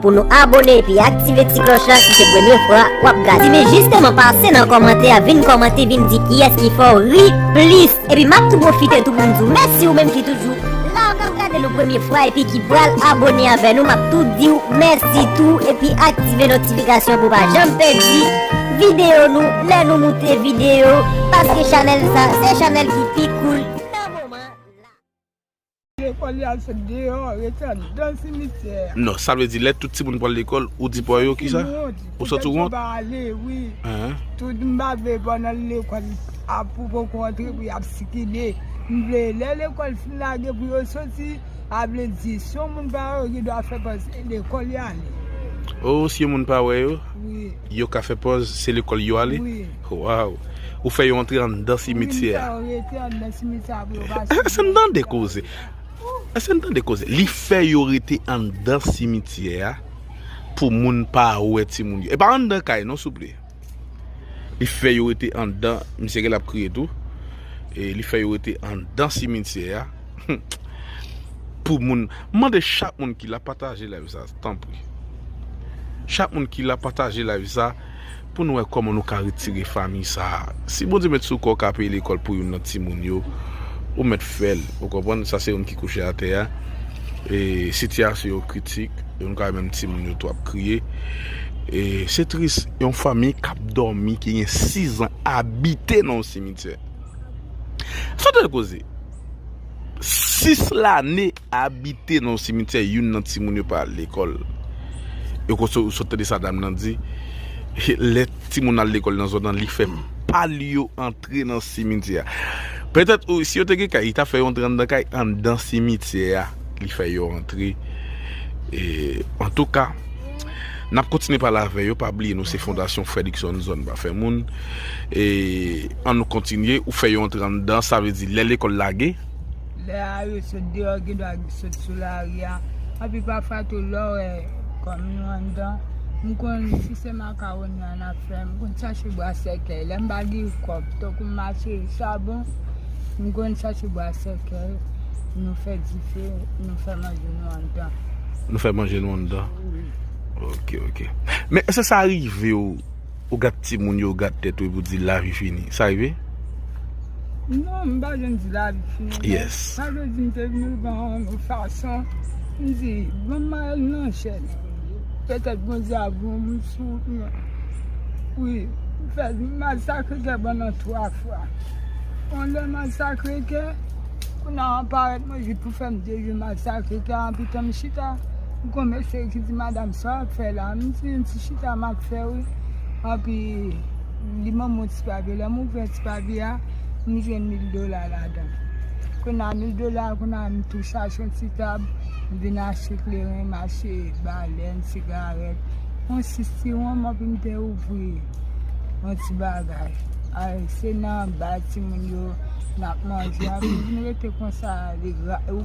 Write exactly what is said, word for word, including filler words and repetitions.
Pou nou abone epi aktive ti klòch la si se premye fwa w ap gade. Si men jisteman pase nan kòmantè a, vin kòmante, vin di kiyès ki fè w ri plis. Epi m ap tou pwofite tou pou m di w mèsi ou menm ki toujou la, ou k ap gade nou premye fwa epi ki pral abone avè nou, m ap tou di w mèsi tou epi aktive notifikasyon pou w pa janm pèdi videyo nou lè nou moute videyo, paske chanèl sa se chanèl ki pi cool nan moman la. Lekòl y al sot deyò, rete anndan simityè a. Non, sa vle di lè tout timoun pral lekòl, ou di pa yo kisa? Ou santi w wont? Tout m pa vle pandan lekòl ap pou poko antre pou y ap sikile. M vle lè lekòl fin lage pou yo soti, a vle di si yon moun pa wè yo gen dwa fè pòz se lekòl y ale. Oh, si yon moun pa wè yo, yo ka fè pòz se lekòl yo ale? Waw. Ou fè yo antre anndan simityè a. Wi, m fè yo rete anndan simityè a pou yo pa soti. Èske n tande koze? Èske n tande koze? Li fè yo rete anndan simityè a pou moun pa wè timoun yo. E pa anndan kay non, souple. Li fè yo rete anndan, misye gen l ap kriye tou. E li fè yo rete anndan simityè a. Pou moun, m mande chak moun ki la pataje live sa, tanpri. Chak moun ki la pataje live sa pou nou wè kòman nou ka retire fanmi sa. Si Bondye met sou kò w ka peye lekòl pou youn nan timoun yo, ou mèt fè l. Ou konprann? Sa se youn ki kouche atè a. E sitiyasyon yo kritik, youn ka menm timoun yo tou ap kriye. E se tris, yon fanmi k ap dòmi ki gen sis an abite nan yon simityè. Sa w tande koze? Sis lane abite nan yon simityè, youn nan timoun yo pa al lekòl. E w sot tande sa dam nan di, lè timoun al lekòl nan zòn nan, li fè pa l yo antre nan simityè a. Petèt, ou, si yo te gen kay, li ta fè yo antre anndan kay, anndan simityè a, li fè yo antre. E, antouka, n ap kontinye pale avè yo, pa bliye nou se Fondasyon Fredrickson Zòn Pa Fè Moun. E, ann nou kontinye, ou fè yo antre anndan, sa vle di lè lekòl lage. Lè a yo sot deyò, gen dwa sot sou lari a. Anpi pafwa tou lè w wè kòm nou anndan, m konn si se makawoni an n ap fè, m konn chache bwa sèkèy. Lè m pa gen kòb, tankou m mache chabon, m konn chache bwa sèkèy, nou fè dife, nou fè manje nou anndan. Nou fè manje nou anndan. Wi. Ok, ok. Men èske sa rive w, ou gad timoun yo, ou gad tèt ou, epi w di lavi fini? Sa rive? Non, m pa janm di lavi fini, men sa vle di m te vin rive an yon fason, m di, bon, m al nan chèn. Petèt Bondye ap voye m sou, wi, m fè mal sakre kè pandan twa fwa. Yon lè mal sakre kè, kounye a parèt mwen jis pou fè m dejwe mal sakre kè, anpi tan m chita, m gon mesye ki di, madanm, sa w ap fè la? M di, m ti chita m ap fè, wi. Anpi li ban m yon ti papye, lè m ouvè ti papye a, m jwenn mil dola ladan. Kounye a mil dola, kounye a m tou chache yon ti tab, m vin achte kleren, m achte balèn, sigarèt, yon sis ti wonm, anpi m te ouvri yon ti bagay. Ay, se nan ba timoun yo n ap manje, anpi m vin rete konsa, li gra-, ou